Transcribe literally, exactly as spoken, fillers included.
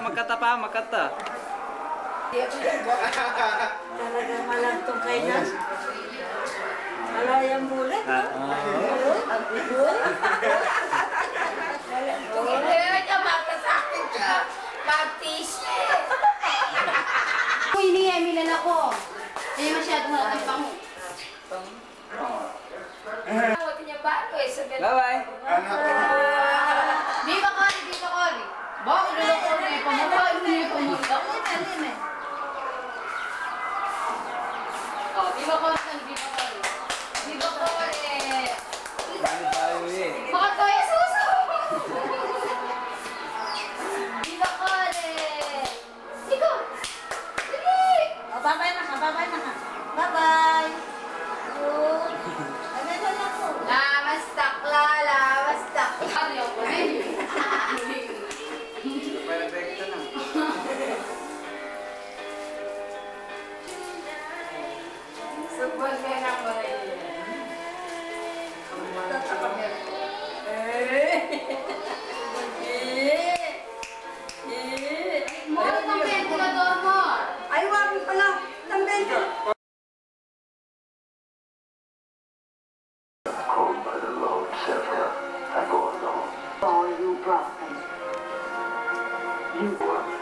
Makata pa, makata. Talagang malantong kainan. Ala yang bulit, no? Ah, ah. Bulit. Bulit. Hindi, hindi, mata sa akin ka. Magtisi. Uy, ini, Emil, anak ko. Hindi masyadong malaki pang- Bye-bye. Viva Cory, viva Cory. Bakit lolo ko na yung pamukha, yun yung pamukha. Oh, viva Cory, viva Cory. Viva Cory. Bye-bye, ulit. Bakit kayo suso? Viva Cory. Ikaw! Dali! O, babay na ka, babay na ka. Babay! O, babay na ka. Lamas takla, lamas takla. Subok ka na, Cory. Eh. Eh. Ay, moro ng ventilador mo. Ay, wari pala. Ng ventilador. Called by the Lord Sephra, I go alone. All you brought me. You brought me.